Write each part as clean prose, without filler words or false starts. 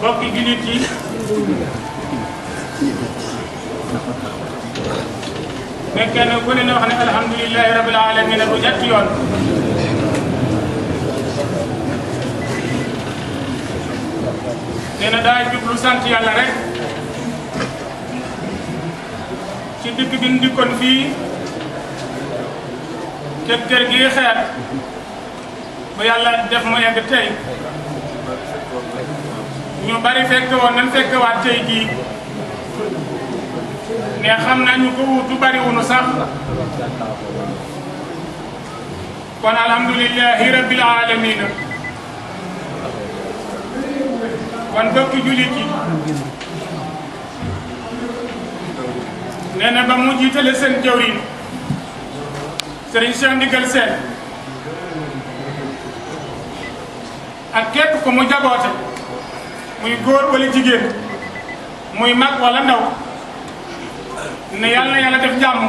bokki jullit yi ne kenn ku ne wax ne alhamdulillahi rabbil alamin bu ñetti yoon nee na daa jublu sant yàlla rek ci dikk bi ñu dikkoon fii ca kër gi xeet ba yàlla def mu egg tey ñu bari fekk woon nañ fekk waat tey jii ne xam nañu ko wutu bari wunu sax kon alhamdulillahi rabbil alamin kon bokki jullit yi nee na ba mu jiitale seen jawriñ Serigne Cheikh Ndigal Sène ak képp ko mu jaboote muy góor wala jigéen muy mag wala ndaw ne yàlla na yàlla def jàmm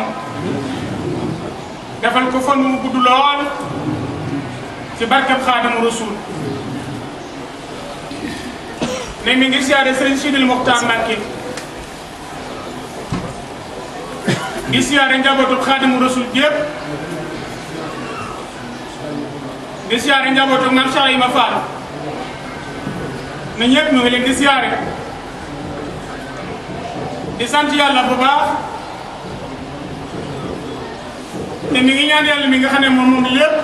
defal ko fan wu gudd lool ci barkeb Xaadimu Rasuul ne mi ngi siyaare Serigne Sidil Mokhtar Mbacké di siyaare njabootu Xaadimu Rasuul yépp di siyaare njabootu Mame Cheikh Ima Fall ne ñëpp ñu ngi leen di siyaare di sant yàlla bu baax te mi ngi ñaan yàlla mi nga xam ne moom moom lépp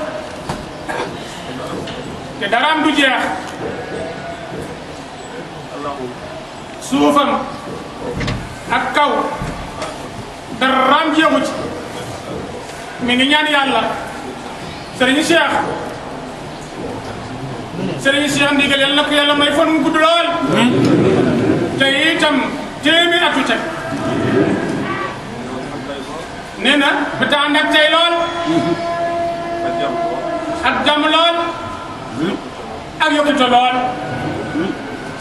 te daraam du jeex suufam ak kaw daraam jeexu ci mi ngi ñaan yàlla Serigne Cheikh Ndigal yàlla na ko yàlla may fan mu gudd lool te itam téeméer atu teg nee na ba ta ànd ak tey lool ak jàmm lool ak yokkute lool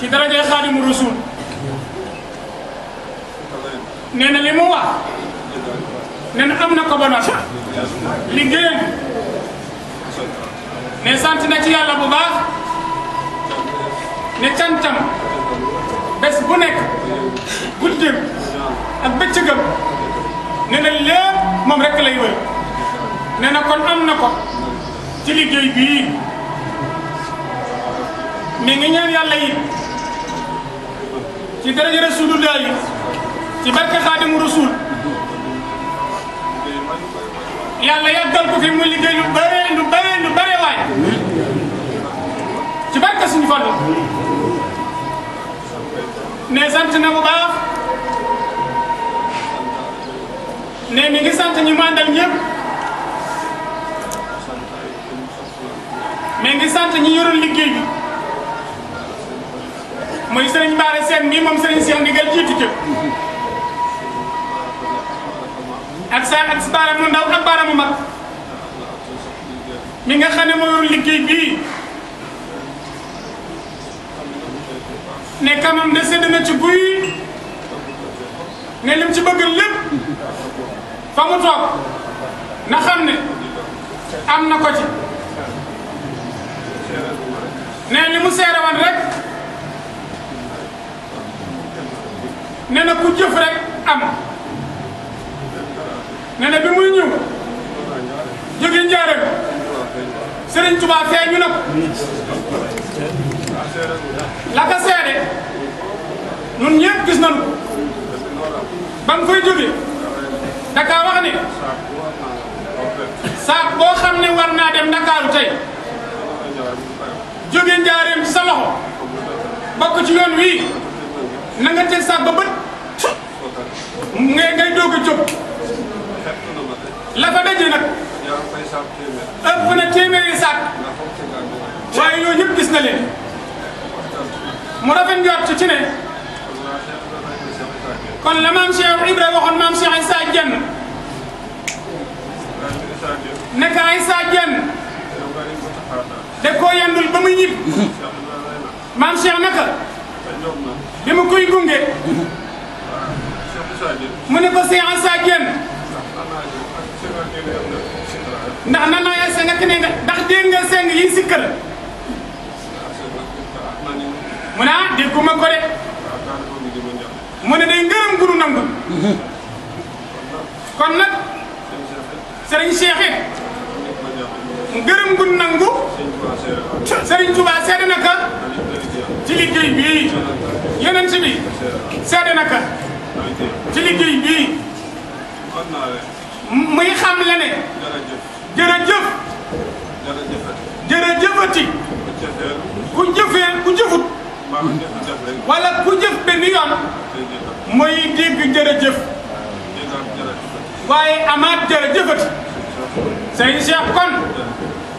ci darajay Xaadimu Rasuul nee na li mu wax nee na am na ko ba noppi liggéeyam ne sant na ci yàlla bu baax ne cantam bés bu nekk guddeem ak bëccëgam nee na lépp moom rek lay wër nee na kon am na ko ci liggéey bii mi ngi ñaan yàlla yi ci daraja Rasulullah yi ci barke Xaadimu Rasuul yàlla yàggal ko fi mu liggéey lu bare waay ci barke suñu Fallu ne sant na bu baax ne mi ngi sant ñi mu àndal ñëpp mais ngi sant ñi yoroon liggéey bi mooy Serigne Bara Sène bi moom Serigne Cheikh Ndigal jiitu ca ak Bara mu ndaw ak Bara mu mag mi nga xam ne moo yoroon liggéey bii ne kamam de sedd na ci guy ne lim ci bëgg lépp fa mu toog na xam ne am na ko ci ne li mu seere woon rek ne na ku jëf rek am ne na bi muy ñëw jóge Njaaréem Serigne Touba feeñu na ko la ka seede ñun ñëpp gis nañu ko ba mu koy jóge Dakar wax ne saak boo xam ne war naa dem Ndakaaru tey jóge Njaaréem ci sa loxo bokk ci yoon wii na nga teg saak ba bët ngay doog a jóg la fa daje nag ëpp na téeméeri saak waaye yooyu yëpp gis na leen mu rafet njort ci ne kon la maam Cheikh Ibra waxoon maam Cheikh Issa Diène nekk Issa Diène da koo yandul ba muy ñib maam Cheikh naka bi mu koy gunge mu ne ko Cheikh Issa Diène ndax nan naa yaa seng ak ne nga ndax dégg nga seng yi sikkal kon nag Serigne Cheikh it ngërëm gu nangu Serigne Touba seede na ka ci liggéey bii yonent bi seede na ka ci liggéey bii muy xam la ne jërëjëf jërëjëfati ku jëfee ku jëfut wala ku jëf benn yoon mooy dégg jërëjëf waaye amaat jërëjëfati Serigne Cheikh kon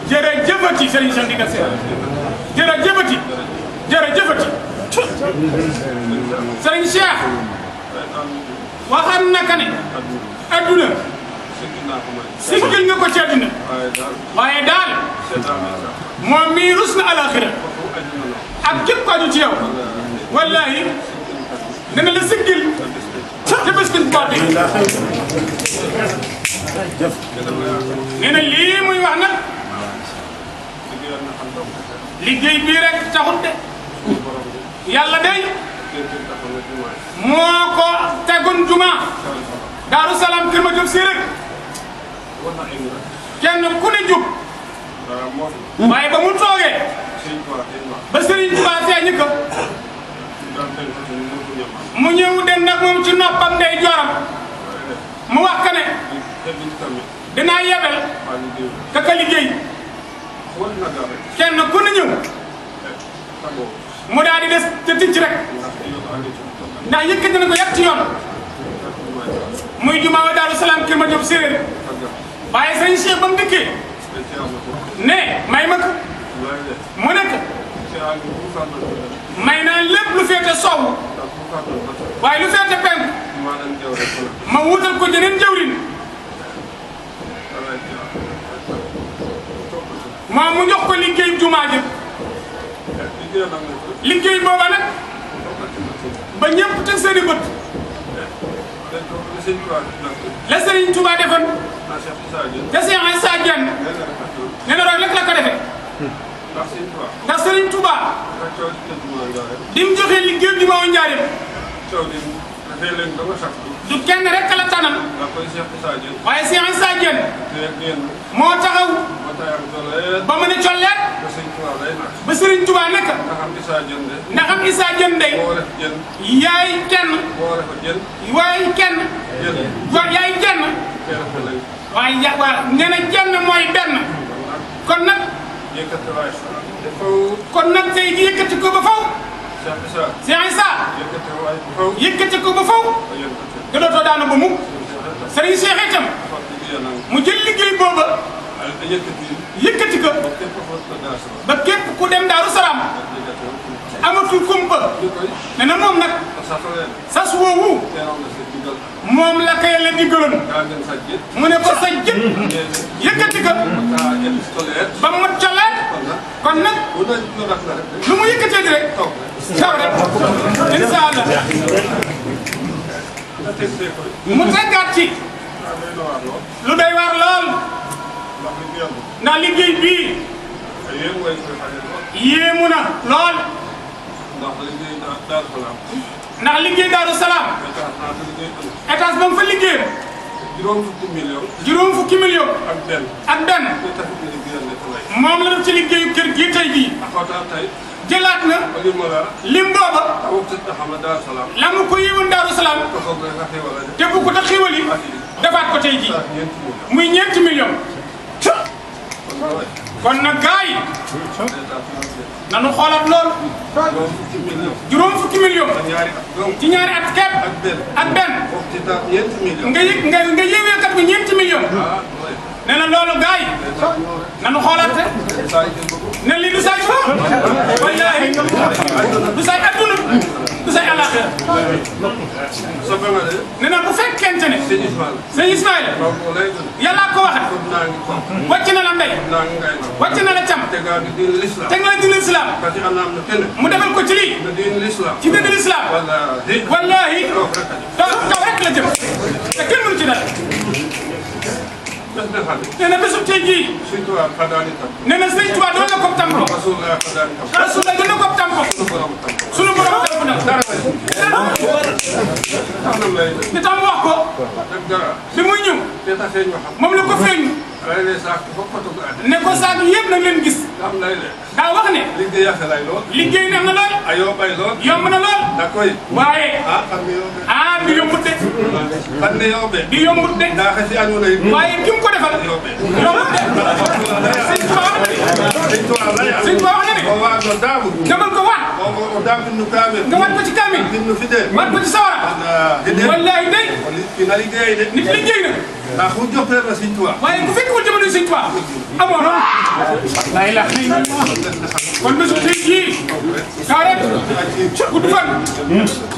jërëjëfati Serigne Cheikh Ndigal Sène jërëjëfati jërëjëfati Serigne Cheikh waxam naka ne adduna siggil nga ko ci adduna waaye daal moom mii rus na alaxira ak képp ko aju ci yow wallahi dana la siggil te bés bu baax nee na lii muy wax nag liggéey bii rek taxut de yàlla day moo ko tegoon juma Daaru Salaam kër ma jëm séeréer kenn ku ne jub waaye ba mu toogee ba Serigne Touba feeñu ko mu ñëw den nag moom ci noppam ndey jooram mu wax ka ne dinaa yebel ka liggéey kenn ku ne ñëw mu daal di des te ticc rek ndax yëkkati na ko yetti yoon muy jumaa wa Daaru Salaam kër ma jëm séeréer waaye sëñ Cheikh ba mu dikkee ne may ma ko mu nekk may naa lépp lu féete soowu waaye lu féete penk ma wutal ko jeneen jawrin moom mu jox ko liggéey jumaa ji liggéey booba nag ba ñëpp teg seeni bët la Serigne Touba defoon te Cheikh Issa Diène nee na roog rek la ko defee ndax Serigne Touba di mu joxe liggéey bi moo njaarim du kenn rek la tanam waaye Cheikh Issa Diène moo taxaw ba mu ne colleet ba Serigne Touba nekk ndax am Issa Diène day yaay kenn waaye kenn yaay jenn waaye nee na jenn mooy benn kon nag tey ji yëkkati ko ba faw Cheikh Issa yëkkati ko ba faw nga dootoo daanu ba mukk Serigne Cheikh itam mu jël liggéey booba yëkkati ko ba képp ku dem Daaru Salaam amatul kumpa nee na moom nag sas woowu moom la ko Yàlla diggaloon mu ne ko sa jët yëkkati ko ba mu coleet kon nag lu mu yëkkatee rek taw rek incha allah mu teggaat ci lu doy waar lool ndax liggéey bii yéemu na lool ndax liggéey Daaru Salaam étage ba mu fa liggéey juróom fukki million ak benn moom la def ci liggéeyu kër gii tey jii jëlaat na lim booba la mu ko yéewoon Daaru Salaam te bu ko ta xiwali defaat ko tey jii muy ñeenti million kon nag gars yi nanu xoolaat lool juróom fukki million ci ñaari at kepp ak benn nga yéwee kat bi ñeenti million nee na loolu gars yi nanu xoolaat ne lii du say wallaahi du say adduna du say alaxira nee na bu fekkente ne sëñ Ismaïla yàlla ko waxe wàcc na la ndey wàcc na la cam teg na la diine l'islam mu defal ko ci lii ci diine l'islam wallaahi taw rek la jëm te kenn mënu ci dara nee na bésub tey jii nee na Sëriñ Tuubaa doon na ko tampo Rasulullah doon na ko tampo sunu borom tampo na li tax mu wax moom la ko feeñu ne ko saak yëpp nag leen gis daa wax ne liggéey neex na lool yomb na lool waaye du yombut de du yombut de waaye ki mu ko defal yombut de sëñ Tuubaa wax na ne nga mën ko waat nga waat ko ci kaamil waat ko ci sawara wallaahi day nit liggéey na waaye ku fekkul jamono sëñ Tuubaa amoon la ilaha illallah kon bésu tey jii kaa rek gudd fan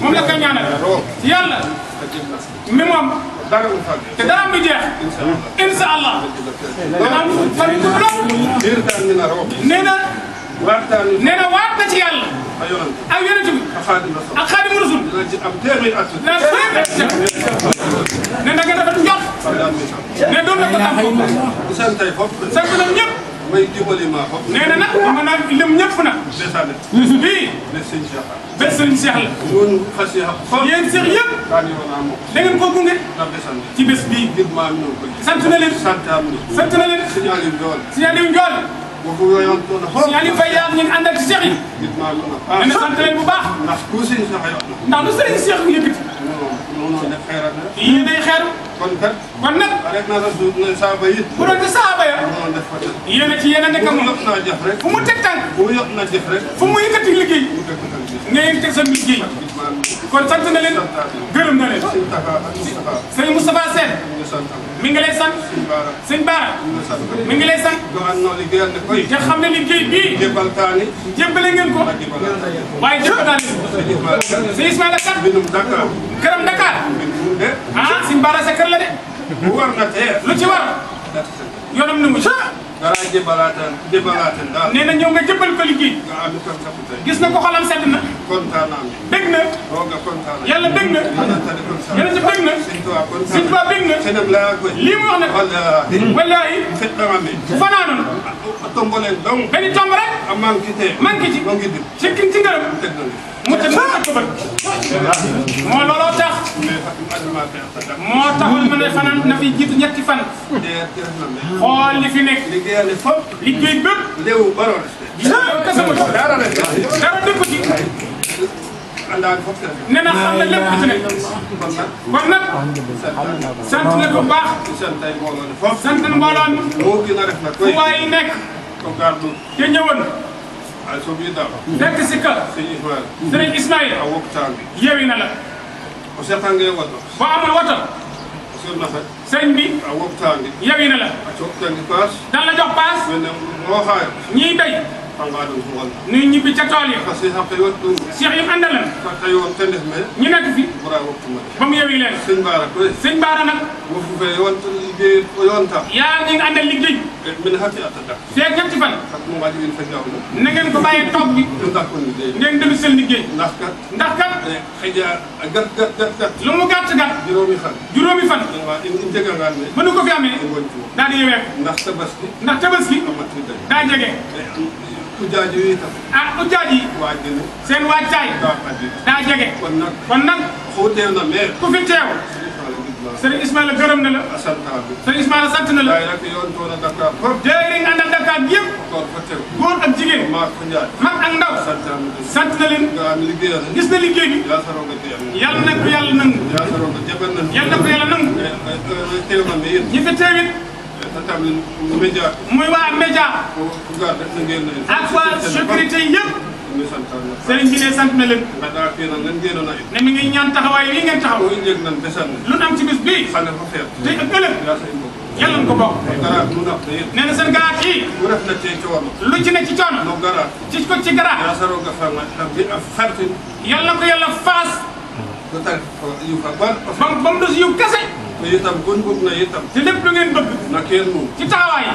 moom la koy ñaanal ci yàlla mi moom te dara am du jeex incha allah dana am fan yu gudd lool nee na waat na ci yàlla ak yonent bi ak Xaadimu Rasuul na nee na nga dafa njort ne doon na ko am sant na ñëpp nee na nag mën naa lim ñëpp nag bii bés sëriñ Cheikh la yéen Cheikh yëpp da ngeen koo gunge ci bés bii sant na leen sant na leen signalé wu njool signalé wu fay yaa ñu àndal ci Cheikh yi nee na sant leen bu baax ndax lu sëriñ Cheikh bu yëkkati yéen ay xeer kon nag bu doon saaba ya yéen a ci yéen a nekk moom fu mu teg tànk fu mu yëkkati liggéey ngeen teg seen liggéey kon sant na leen gërëm na leen sëñ Moustapha Sène mi ngi lay sant sëñ Bara mi ngi lay sant te xam ne liggéey bii jébbale ngeen ko waaye jébbal leen sëñ Ismaïla Kat këram Dakar sëñ Bara sa kër la de lu ci war yoonam na mu ci dara jébbalaateen daal nee na ñëw nga jébbal ko liggéey gis na ko xolam sedd na dégg na yàlla dégg na yàlla ci dégg na sëñ Tuubaa dégg na lii mu wax nag wallaahi fanaanoon benn tomb rek manqué ci ci ngërëm mu tëdd ko bët moo looloo tax moo taxul ma ne fanaan na fi jiitu ñetti fan xool li fi nekk liggéey bépp dara dégg ko ci nee na xam na lépp ci nekk kon nag sant na bu baax sant na mbooloo mi fu waay nekk te ñëwoon fekk si kër Sëriñ Ismaïla yeewi na la boo amul woto sëriñ bi yeewi na la dan la jox paas ñiy béy ñuy ñibbi ca tool yi Cheikh yi àndalan ñu nekk fi ba mu yeewi leen sëñ Bara nag yaa ngi àndal liggéey feeg ñetti fan na ngeen ko bàyyee toog bi ngeen dellu seen liggéey ndax kat lu mu gàtt juróomi fan mënu ko fi amee daal di yeewee ndax tabaski daa jege ujjaaj yi seen waajtaay daa jege kon nag ku fi teew Sëriñ Ismaïla gërëm na la Sëriñ Ismaïla sant na la jëri nga àndal Dakar bi yëpp góor ak jigéen mag ak ndaw sant na leen gis na liggéey bi yàlla na ko yàlla nangu yàlla na ko yàlla nangu ñi fi teewit muy waa média ak waa sécurité yëpp sëriñ bi ne sant na leen ne mi ngi ñaan taxawaay yi ngeen taxaw lu am ci bis bii te ak ëllëg yàlla na ko bokk nee na seen garaat yi lu ci ne ci coono ci ko ci garaat yàlla na ko yàlla faas ba mu dos yiw kese te lépp lu ngeen bëgg ci taxawaay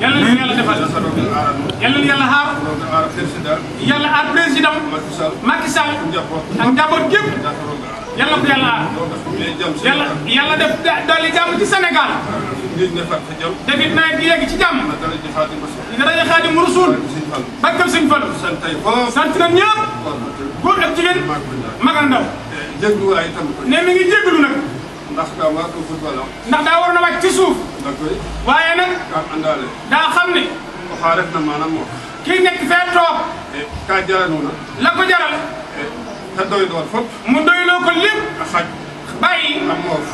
yàlla na yàlla defal yàlla na yàlla xaar yàlla aar président Macky Sall ak njaboot gépp yàlla ko yàlla aar yàlla def dolli jàmm ci Sénégal defit nawet bi yegg ci jàmm daraja Xaadimu Rasuul barkam Sëñ Fallu sant na ñëpp góor ak jigéen mag ak ndaw ne mi ngi jégalu nag ndax daa war ko football ndax daa war na wàcc ci suuf ndax koy waaye nag ka andale daa xam ne ko xaaret na maanaam moo kii nekk fee toog ka jaranuna la ko jaral te doy doon fop mu doyloo ko lépp a xaj bàyyi a moof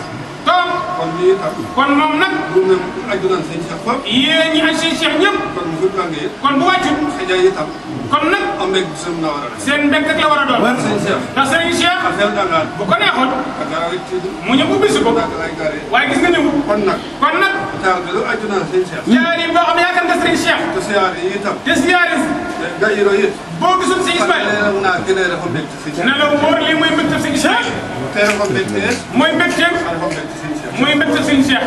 toog kon lii tam kon moom nag bu ne ajunan sëñ Cheikh fop yéen ñi ay seen cheikh ñëpp kon mu futlange kon bu wàccut xëja itam kon nag am mbég sum na war a def seen mbég rek la war a doon sëñ Cheikh ndax sëriñ Cheikh a fel dangaan bu ko neexoon a gara rek ci mu ñëw ubbi si ko nag lay gare waaye gis nga ñëw kon nag taal bi lu ajunan sëñ Cheikh jaari boo xam ne yaakaar nga sëriñ Cheikh te siyaare yi itam te siyaare ga iro yit boo gisul si Ismaïl leeram naa gën a dafa mbég ci sëñ Cheikh ne la wóor lii mooy mbégte si Ismaïl te dafa mbég te mooy mbégteem dafa mbég ci sëñ Cheikh mooy mbégte sëriñ Cheikh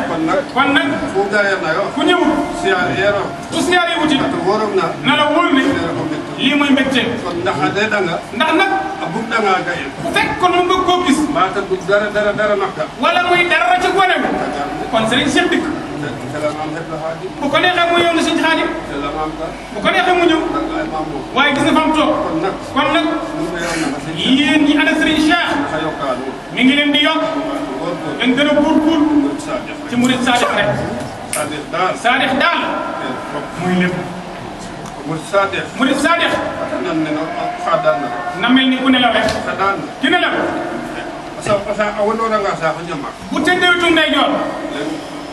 kon nag fu gaayam na yo ku ñëw siyaare yero su siyaare yi wutit ata worom na na la wóor ne dafa mbég lii mooy mbégteem kon ndax a de danga ndax nag a bug danga gayel bu fekk kon mu bëgg koo gis mbata bug dara makka wala muy dara ci gone bi kon sëriñ Cheikh dikk tela mam het la haadi bu ko neexee mu ñëw na sëñ Xaadim tela mam ka bu ko neexee mu ñëw nag ay mam mo waaye gis nga fa mu toog kon nag mu ne yoon na sëñ yéen ñi ànd ak sëriñ Cheikh xa yokkaanu mi ngi leen di yokk góor góor ngeen gën a góorgóorlu sa def ci murid saadix rek sa def daal saadix daal muy lépp mu sa def murid saadix nan ne no xaadaan na na mel ni ku ne la rek xaadaan na ki ne la asa a wonora nga sa ko ñamak bu tëddee wetu ndeyjoor len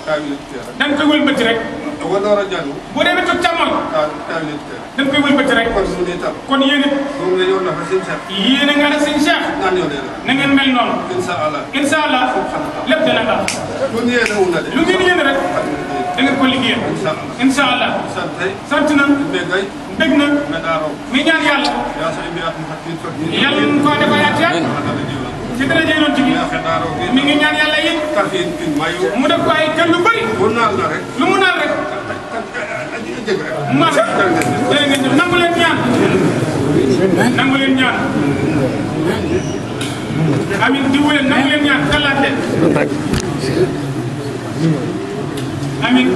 ka wi tere da nga koy wëlbati rek a wonora janu bu dee wetu càmmoñ ka wi tere da nga koy wëlbati rek kon mu ne tam kon yéen it moom nga yoon na fa sëñ Cheikh yéen a nga ne sëñ Cheikh naan yoon na na ngeen mel noonu insha Allah incha allah lépp dana baax lu ñëwee na wu na de lu ngeen yéen rek da ngeen ko liggéeyal insha Allah incha allah sant tey sant na be gay bég na me daaro mi ñaan yàlla ya sa imi at mu hakki to ni yàlla ñu ko defal yaat yaat ci dara jëloon ci ya fe daaro ge mi ngi ñaan yàlla it tafin pin mayu mu def ko ay kër lu bëri bu naal na rek lu mu naan rek jëg rek mu naan rek jërë ngeen jëf nangu leen ñaan nangu leen ñaan amin diwu leen nangu leen ñaan xalaat leen amin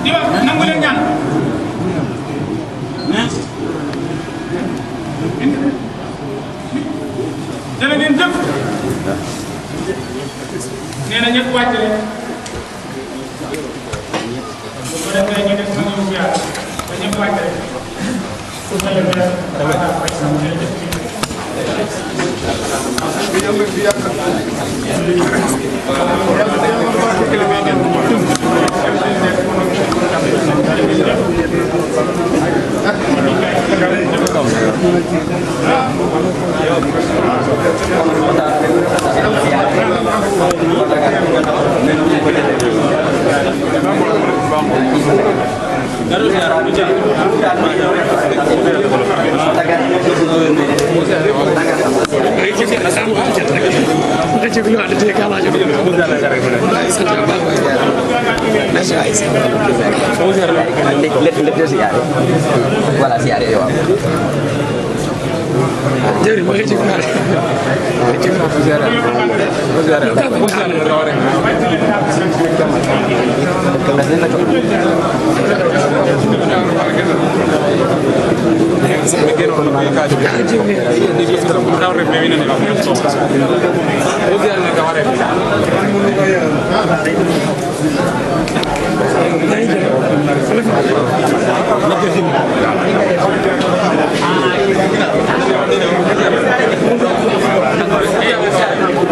di wax nangu leen ñaan jërë ngeen jëf nee na ñëpp wàcc leen bu ko defee ñu def ma ñëw ziar ba ñëpp wàcc leen Voilà, siyaare yow jëri ma ci faare ci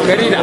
Querida,